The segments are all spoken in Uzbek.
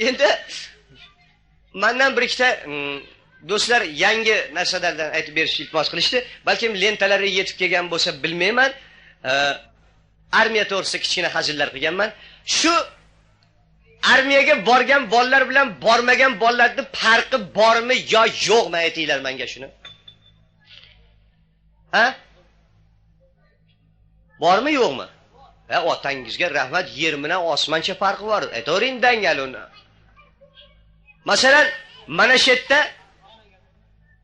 Endi mendan bir ikkita do'stlar yangi narsalardan aytib berishni iltimos qilishdi. Balkim lentalari yetib kelgan bo'lsa bilmayman. Armiya to'g'risida kichkina hazillar qilganman. Shu armiyaga borgan bolalar bilan bormagan bolalarning farqi bormi yo yo'qmi aytinglar menga shuni. Ha? Bormi yo'qmi? Ha, otangizga rahmat, yer bilan osmoncha farqi bor. Aytavering dangal uni. Masalan, mana shu yerda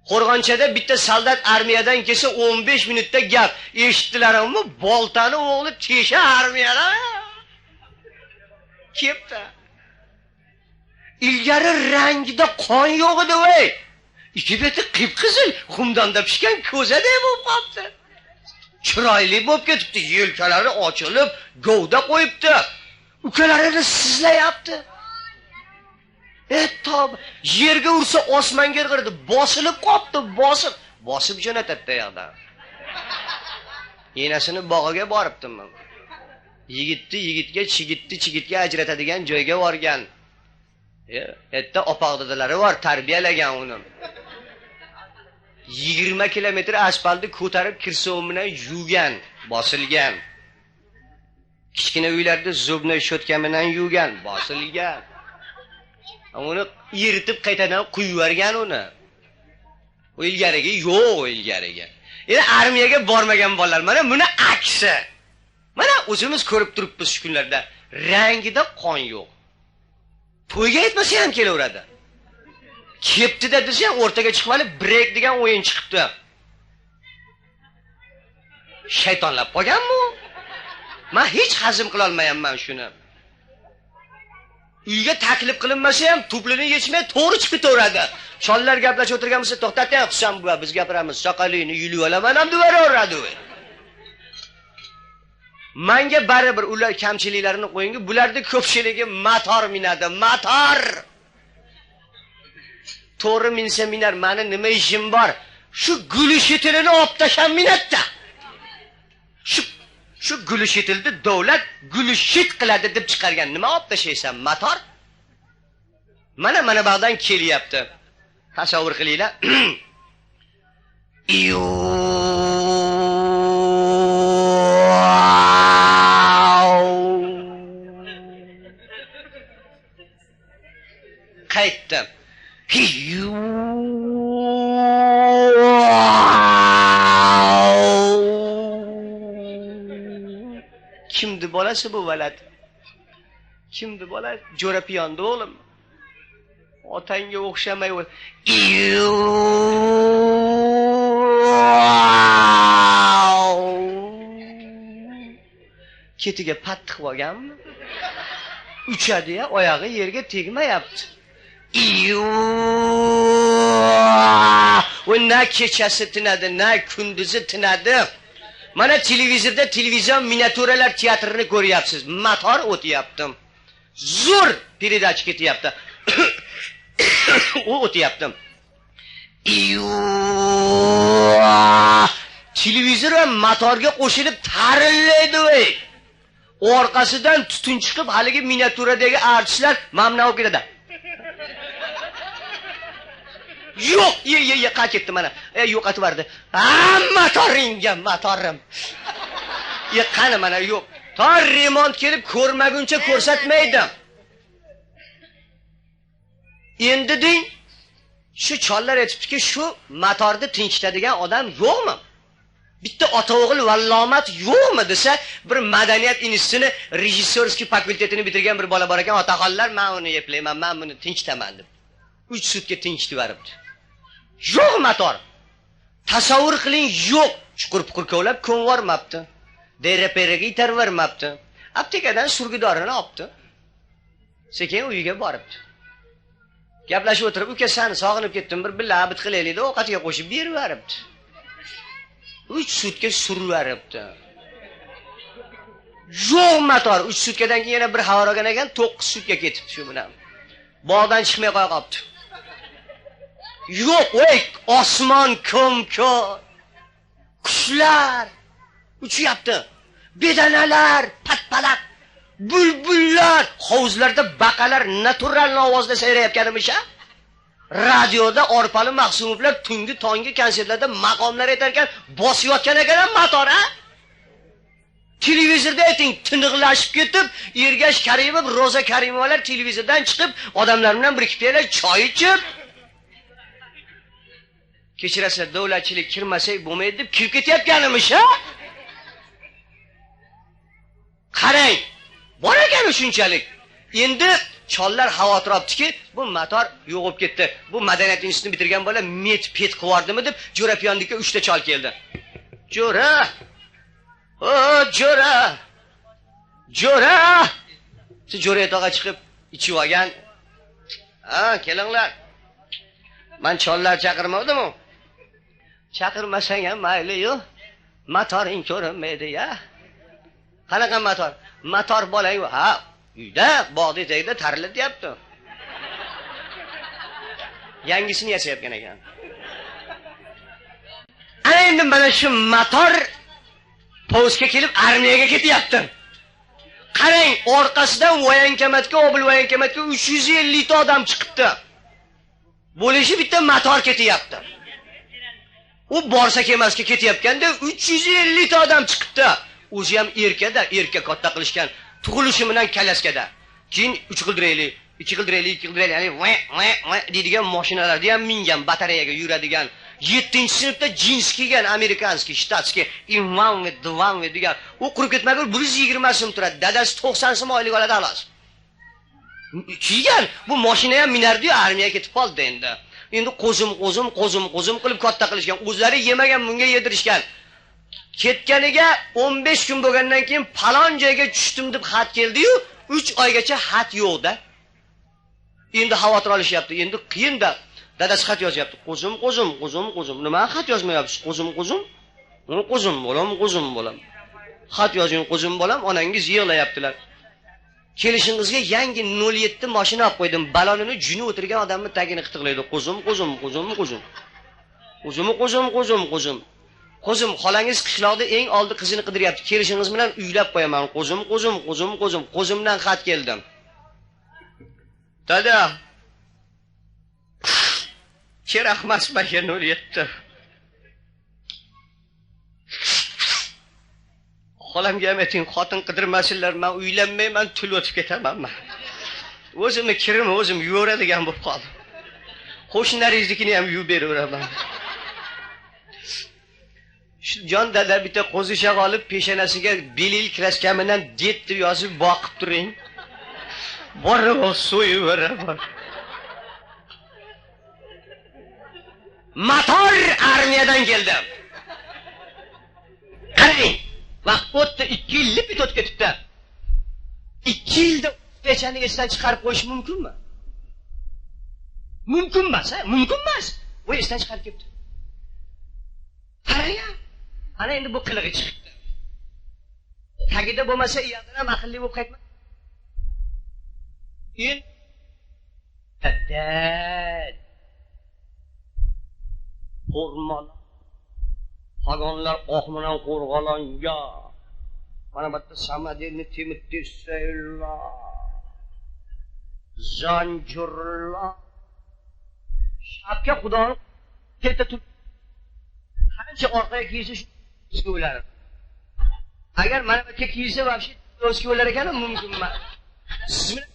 Qo'rg'onchada bitta soldat armiyadan kelsa 15 minutda gap eshitdilaringmi? Boltani o'g'li tesha armiyadan kelibdi. Ilgari rangida qon yo'q edi voy. Ikki beti qip-qizil, xumdonda pishgan ko'zaday bo'lib qolibdi. Chiroyli bo'lib ketibdi, yelkalari ochilib, govda qo'yibdi. Ukalarini sizlayapti. Tavba, yerga ursa osmonga irg'irdi, bosilib qopti, bosib jo'natadi yoqdan. Enasini bog'iga boribdim men. Yigitni yigitga, chigitni chigitga ajratadigan joyga borgan. Erta opoq dadalari bor, tarbiyalagan uni. 20 kilometr asfaltni ko'tarib kirsov bilan yuvgan, bosilgan. Kichkina uylarda zubnoy shotka bilan yuvgan, bosilgan. Uni eritib qaytadan quyib yuborgan uni. U ilgarigi yo'q, u ilgarigi. Endi armiyaga bormagan bolalar mana buni aksi. Mana o'zimiz ko'rib turibmiz shu kunlarda. Rangida qon yo'q. To'yga yetmasa ham kelaveradi. Kepti-da desa ham o'rtaga chiqib olib brek degan o'yin chiqibdi. Shaytonlab qolganmi? Men hech hazm qila olmayapman shuni. Uyga taklif qilinmasa ham tuplini yechmay to'g'ri chiqib ketaveradi. Chollar gaplashib o'tirgan bo'lsa, to'xtatay, Husan buva, biz gapiramiz, soqolingni yulib olaman ham deyaveradi. Menga baribir ular kamchiliklarini qo'ying, bularning ko'pchiligi motor minadi, motor. To'g'ri minsa minar, meni nima ishim bor? Shu gulishitilini olib tashlam minatda. Shu gulishitilni davlat gulishit qiladi deb chiqargan. Nima olib tashlaysan, motor? Mana bag'dan kelyapti. Tasavvur qilinglar. Qaytdi. Kimdi bolasi bu valad? Kimdi bola? Jo'ra piyondi o'g'lim. Otangga o'xshamay ketiga pattiq bo'lganmi? Uchadi-ya, oyog'i yerga tegmayapti. U na kechasi tinadi, na kunduzi tinadi. Mana televizorda televizyon miniatyuralar teatrini ko'ryapsiz. Motor o'tyapti. Zo'r peredacha ketyapti. U o'tyapti. Televizor ham motorga qo'shilib tarillaydi voy. Orqasidan tutun chiqib haligi miniatyuradagi artistlar mamnun bo'lib ketadi. Yo'q, ye qay ketdi mana. Yo'qotib yubordi. Ha, motoringga, motorim. Qani mana yo'q. To remont kelib ko'rmaguncha ko'rsatmaydi. Endi deng, shu chollar aytibdiki, shu motorni tinchitadigan odam yo'qmi? Bitta ota o'g'il vallomat yo'qmi desa, bir madaniyat institutini rejissyorskiy fakultetini bitirgan bir bola bor ekan, otaxonlar, men uni eplayman, men buni tinchitaman deb. 3 sutka tinchitib yuboribdi. Yo'q motor. Tasavvur qiling, yo'q. Chuqur-puqur kovlab ko'nvormabdi. Dera-peraga itarvormabdi. Aptekadan surgi dorini olibdi. Sekin uyiga boribdi. Gaplashib o'tirib, uka seni sog'inib ketdim, bir billa abit qilaylik deb ovqatiga qo'shib berib yuboribdi. 3 sutka surib yuboribdi. Yo'q motor. 3 sutkadan keyin yana bir xabar olgan ekan, 9 sutka ketibdi shu bilan. Bog'dan chiqmay qo'ya qolibdi. Yo'q, voy, osmon ko'm-ko'k. Qushlar uchyapti. Bedanalar patpalaq. Bulbullar, hovuzlarda baqalar natural ovozda sayrayotganimish a? Radioda Orpali Maqsumovlar tungi tongi konsertlarda maqomlar aytarkan, bosayotgan ekan motor a? Televizorda ayting, tiniqlashib ketib, Ergash Karimov, Roza Karimovalar televizordan chiqib, odamlar bilan bir ikki piyola choy ichib, kechirasizlar, davlatchilik kirmasak bo'lmaydi deb kirib ketyapganimish a? Qarang, bor ekan shunchalik. Endi chollar xavotir olibdiki, bu motor yo'qolib ketdi. Bu madaniyat institutini bitirgan bola met pet qilib deb Jo'ra Piyondikka 3 ta chol keldi. Jo'ra! O Jo'ra! Jo'ra! Siz Jo'ra tog'a chiqib ichib olgan. Ha, kelinglar. Men chollar chaqirmadim-ku. Chaqirmasang ham mayli-yu, motoring ko'rinmaydi-ya. Qanaqa motor? Motor bolang, ha, uyda bog'ning tagida tarilatyapti. Yangisini yasayotgan ekan. Ana endi mana shu motor povuzga kelib armiyaga ketyapti. Qarang, orqasidan voyankamatga, obul voyankamatga 350 ta odam chiqibdi. Bo'lishi bitta motor ketyapti. U borsa kelmasga ketyapganda 350 ta odam chiqibdi. O'zi ham erkada, erka katta qilishgan. Tug'ilishi bilan kalaskada. Keyin 3 qildiraylik, 2 qildiraylik, 2 qildiraylik, ya'ni va va va deydigan mashinalarda ham mingan, batareyaga yuradigan. 7-sinfda jins kiygan, amerikanskiy, shtatskiy, Ivanvi, Dvanvi degan. U qurib ketmagur 120 so'm turadi. Dadasi 90 so'm oylik oladi xolos. Kiygan, bu mashina ham minardi-yu, armiyaga ketib qoldi endi. Endi qo'zim, qo'zim, qo'zim, qo'zim qilib katta qilishgan. O'zlari yemagan, bunga yedirishgan. Ketganiga 15 kun bo'lgandan keyin falon joyga tushdim deb xat keldi-yu, 3 oygacha xat yo'q-da. Endi xavotir olishyapti. Endi qiyin-da. Dadasi xat yozyapti. Qo'zim, qo'zim, qo'zim, qo'zim. Nima xat yozmayapsiz? Qo'zim, qo'zim. Qo'zim bolam, qo'zim bolam. Xat yozing, qo'zim bolam, onangiz yig'layaptilar. Kelishingizga yangi 07 mashina olib qo'ydim. Balonini juni o'tirgan odamni tagini qitiqlaydi. Qo'zim, qo'zim, qo'zim, qo'zim. Qo'zim, qo'zim, qo'zim, qo'zim. Qo'zim, xolangiz qishloqda eng oldi qizini qidiryapti. Kelishingiz bilan uylab qo'yaman. Qo'zim, qo'zim, qo'zim, qo'zim. Qo'zimdan xat keldi. Dada, kerak emas menga 07. Xolamga ham ayting, xotin qidirmasinlar, men uylanmayman, tul o'tib ketaman men. O'zimni kirimni o'zim yuveradigan bo'lib qoldim. Qo'shnilaringiznikini ham yuvib beraveraman. Shu jon dada bitta qo'zichoq olib peshonasiga belil kraska bilan det deb yozib boqib turing. Borib so'yiveraman. Motor armiyadan keldi. Qarang, vaqt o'tdi, 2 yil lip o'tib ketibdi. 2 yilda pechani esdan chiqarib qo'yish mumkinmi? Mumkin emas, ha? Mumkin emas. U esdan chiqarib ketdi. Qarang, ana endi bu qilig'i chiqibdi. Tagida bo'lmasa iyoqdan ham aqlli bo'lib qaytma. Endi qo'rmon pagonlar oq bilan qo'rg'alongan. Mana bu yerda samodelni temir tesaylar, zanjirlar, shapka xudoni katta turib qancha orqaga kiysa shu o'lar. Agar mana bu yerga kiysa вообще do'stga o'lar ekan, mumkin emas. Siz bilan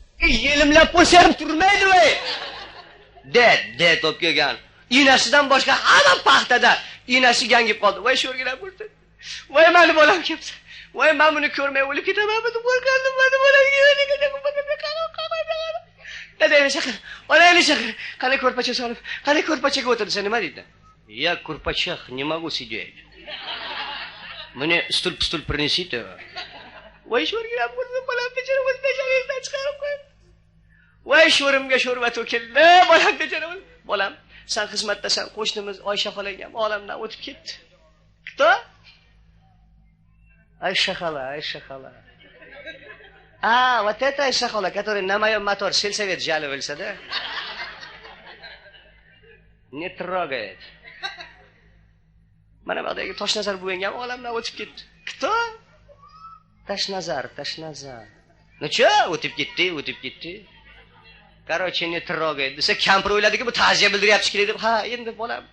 yelimlab qo'ysa ham turmaydi voy. Ded, ded olib kelgan. Inasidan boshqa hamma paxtada. Inasi gangib qoldi. Voy sho'rgina bo'ldi. Voy meni bolam kelibdi. Voy men buni ko'rmay o'lib ketamanmi deb qo'rqardim. Meni bolam keldi. Dadangni chaqir, onangni chaqir. Qani ko'rpacha solib, qani ko'rpachaga o'tirsa nima deydi? Я в курпачах не могу сидеть. Мне стул-пстул принесите. Voy sho'rgina bo'ldi, bolam bechora o'z bechorasidan chiqarib qo'ydi. Voy sho'rimga sho'rva to'kildi, bolam bechora. Bolam, sen xizmatdasan, qo'shnimiz Oysha xolang ham olamdan o'tib ketdi. Кто? Ayşe xola, Ayşe xola. А, вот это Ayşe xola, который на моем мотор сельсовет жаловался, да? Не трогает. Mana bu yerdagi Toshnazar buvang ham olamdan o'tib ketdi. Кто? Tashnazar, Tashnazar. Necha o'tib ketdi, o'tib ketdi. Короче, не трогай desa, kampir o'yladiki, bu ta'ziya bildiryapti shekilli deb, ha, endi bolam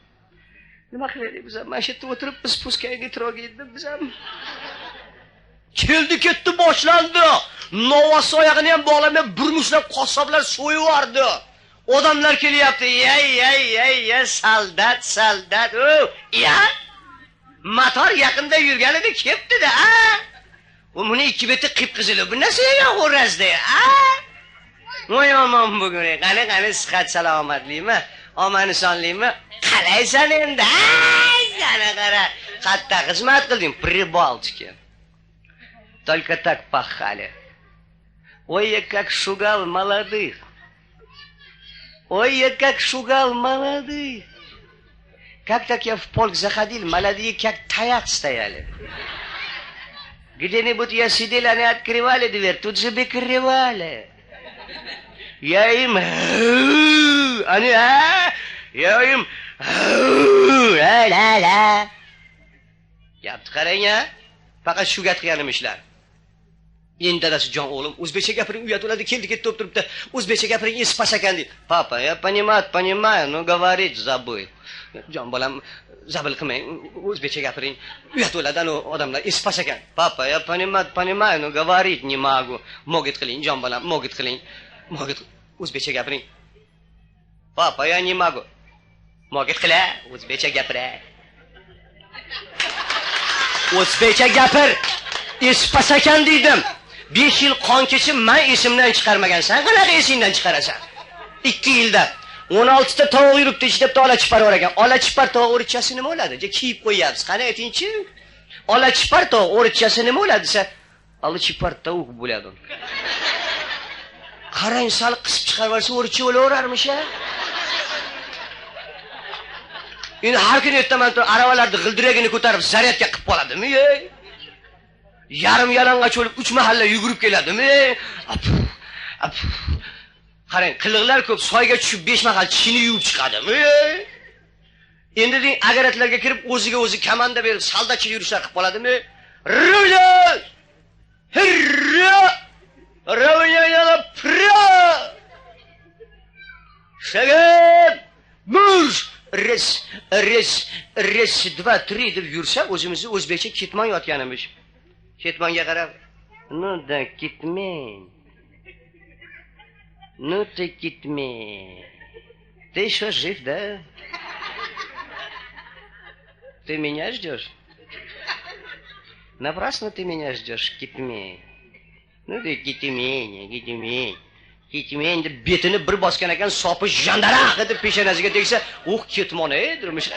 nima qilaylik biz ham, mana shu yerda o'tiribmiz, пускай не трогай deb biz ham. Keldi ketdi boshlandi. Novvosi oyog'ini ham bog'lamay bir mushlab qassoblar so'yib yubordi. Odamlar kelyapti. Yey, yey, yey, yey, soldat, soldat. O, ya. Motor yaqinda yurganida kelibdi-da, a? U buni ikki beti qip-qizil. Bu narsa yegan xo'razda, a? Voy omon bugun. Qani, qani sihat salomatlikmi? Omon esonlikmi? Qalaysan endi? Ay, sana qara. Qatta xizmat qilding, Прибалтике. Только так пахали. Ой, я как шугал молодых. Ой, я как шугал молодых. Как так я в полк заходил, молодые как таяк стояли. Где-нибудь я сидел, они открывали дверь, тут же прикрывали. Я им... Они... Я им... La-la-la. Gapni qarang, a? Faqat shu gap qilganim ishlar. Endi dadasi, jon o'g'lim, o'zbekcha gapiring, uyat bo'ladi, keldi ketdi bo'lib turibdi. O'zbekcha gapiring, esi pas ekan deydi. Папа, я понимаю, понимаю, но говорить забыл. Jon bolam, забыл qilmang, o'zbekcha gapiring, uyat bo'ladi, anu odamlar esi pas ekan. Папа, я понимаю, понимаю, но говорить не могу. Могит qiling, jon bolam, могит qiling. Могит, o'zbekcha gapiring. Папа, я не могу. Могит qila, o'zbekcha gapira. O'zbekcha gapir. Esi pas ekan dedim. 5 yil qon kechib men esimdan chiqarmagansan, qanaqa esingdan chiqarasan? 2 yilda 16 ta tovuq yuribdi, ichida bitta ola chipar bor ekan. Ola chipar tovuq o'rischasi nima bo'ladi? Je kiyib qo'yapsiz. Qani aytingchi? Ola chipar tovuq o'rischasi nima bo'ladi desa, ola chipar tovuq bo'ladi. Qarang, sal qisib chiqarib olsa o'rischa bo'laverarmish a? Endi har kuni ertaman turib aravalarni g'ildiragini ko'tarib zaryadga qilib qoladimi? Ey? Yarim yalang'och bo'lib 3 mahalla yugurib keladimi? Qarang, qiliqlar ko'p, soyga tushib 5 mahal tishini yuvib chiqadimi? Endi deng agaratlarga kirib o'ziga o'zi komanda berib soldatcha yurishlar qilib qoladimi? Rula! Hirra! Ravniyana pra! Shagab! Mursh! Res, res, res, 2, 3 deb yursa, o'zimizni o'zbekcha ketmon yotganimiz. Ketmonga qarab, ну да, ketmen. Ну ты ketmen. Ты еще жив, да? Ты меня ждешь? Напрасно ты меня ждешь, ketmen. Ну ты ketmen, ketmen. Ketmen deb betini bir bosgan ekan, sopi jandaraq deb peshonasiga tegsa, "Uh, ketmon ey" dermish.